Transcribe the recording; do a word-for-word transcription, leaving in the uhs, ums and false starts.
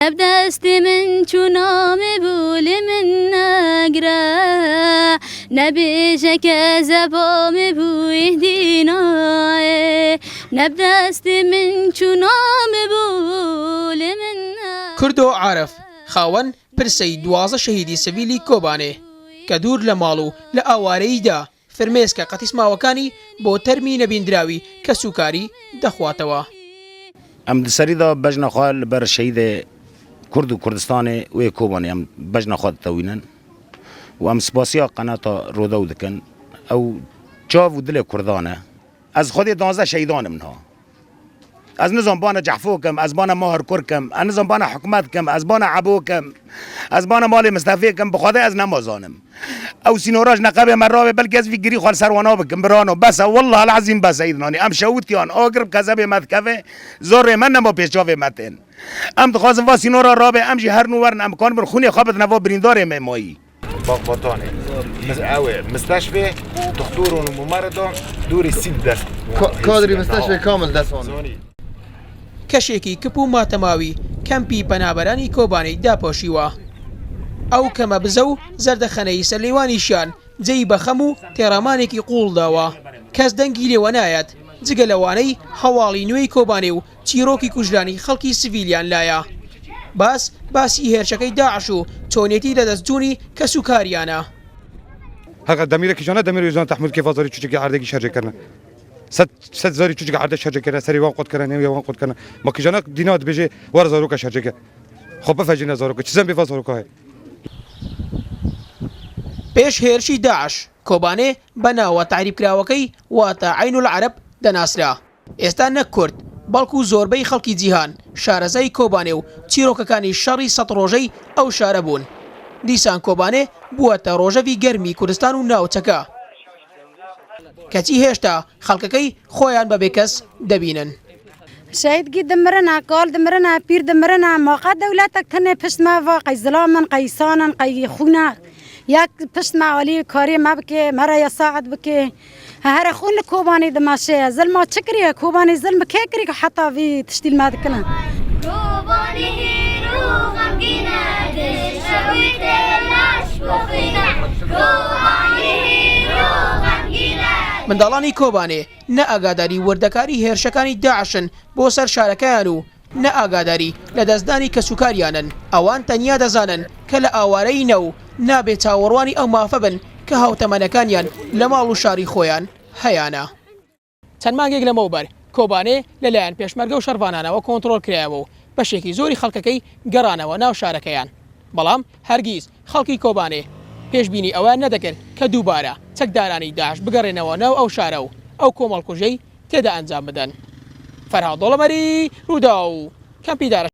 Ev destê min çûna min bû, lê min negre. Nebêje kezeba min bû, êdî nayê. Nev destê min çûna min bû, lê min ne- Kurdo Arif, xawen pirsey duwazdeh şehîdî sivîlî Kobanê, ke dûr le mal û le awareyî de, firmêzke qetîsmawekani bo termî nebîndirawî kesûkarî dexwatewê. Em di serî de bejna xwe li ber şehîdê Kurd û Kurdistanê wê Kobanê em bejna xwe ditewînin û em spasiya qenata Rodew dikin. Ew çav û dilê Kurdan e. Ez xwedê duwazdeh şehîdan im niha. Ez nizam bana Cehfo kim, ez bana Mahir Kur kim, ez nizam bana hikûmet kim, ez bana Ebo kim, ez bana malê Mistefê kim, bi Xwedê ez nema zanim. Ew sînora ji neqebê me rabe, belkî ez vî girî xwe li ser wana bikim, birano, bes e, wallah el-ezîm bes e, îdnanî. Em şewitiyan, agir bi kezebê me dikeve, zorê me nema pêş çavê me tên. Em dixwazin va sînora rabe, em jî her nû werin, em kanibin xûnê xwe bidine va birîndarê me mayî. Bak vatanê. Mis-, ew ê, misteşfê, doktorun û mumeredan dûrî sî dest. Ka-, kadrî misteşfê kamil dest wan. Zonî. کەشێکی کپ و ماتەماوی کەمپی پەنابەرانی کۆبانێی داپۆشیوە. ئەو کەمە بزە و زەردەخەنەی سەرلێوانیشیان جێی بە خەم و تێڕامانێکی قووڵ داوە. کەس دەنگی لێوە نایەت، جگە لەوانەی هەواڵی نوێی کۆبانێ و چیرۆکی کوژرانی خەڵکی سڤیلیان لایە. باس، باسی هێرشەکەی داعش و چۆنێتی لەدەستچوونی کەسوکاریانە. Heqa demîrekî jana demîr û zan tehmûl kêfa zarî çûçikê erdekî şercê kirine. Sed, sed zarî çûçikê erde şercê kirine, serê wan qut kirine, nêwî wan qut kirine. Ma kî jana dîna dibêje, were zaroka şercê ke. Xwe bifecîne zaroka. Çi zembê va zaroka heye? پێش هێرشی داعش، کۆبانێ بە ناوە تعریبکراوەکەی واتە عەینول عەرەب دەناسرا. ئێستا نەک کورد، بەڵکو زۆربەی خەڵکی جیهان شارەزای کۆبانێ و چیرۆکەکانی شەڕی سەد ڕۆژەی ئەو شارە بوون. دیسان کۆبانێ بووەتە ڕۆژەڤی گەرمی کوردستان و ناوچەکە، کەچی هێشتا خەڵکەکەی خۆیان بە بێکەس دەبینن. Şehîdgî dimirine, kal dimirine, pîr dimirine, ma qe dewletek tenê pişt me va qey zilam in, qey îsan in, qey xwîn e. Yek pişt me alî karê me bike, me re yesaet bike. Here xwîn li Kobanê dimeşe. Zilma çi kiriye? Kobanê zilm bi kê kirî ku heta vî tiştî li me dikine? Kobanê hêro xemgîn e, dişewite leş bixwîne. Kobanê hêro xemgîn e. منداڵانی کۆبانێ نە ئاگاداری وردەکاری هێرشەکانی داعشن بۆ سەر شارەکەیان و نە ئاگاداری لە دەستدانی کەسوکاریانن. ئەوان تەنیا دەزانن کە لە ئاوارەیی نە و نابێ چاوەڕوانی ئەو مافە بن کە هاوتەمەنەکانیان لە ماڵ و شاری خۆیان هەیانە. چەند مانگێک لەمەوبەر کۆبانێ لەلایەن پێشمەرگە و شەڕڤانانەوە کۆنترۆل کرایەوە و بەشێکی زۆری خەڵکەکەی گەڕانەوە ناو شارەکەیان. بەڵام هەرگیز خەڵکی کۆبانێ پێشبینی ئەوەیان نەدەکرد کە دووبارە چەکدارانی داعش بگەڕێنەوە ناو ئەو شارە و ئەو کۆمەڵکوژەی تێدا ئەنجام بدەن. فەرهاد دۆڵەمەری، ڕووداو، کەمپی دارە.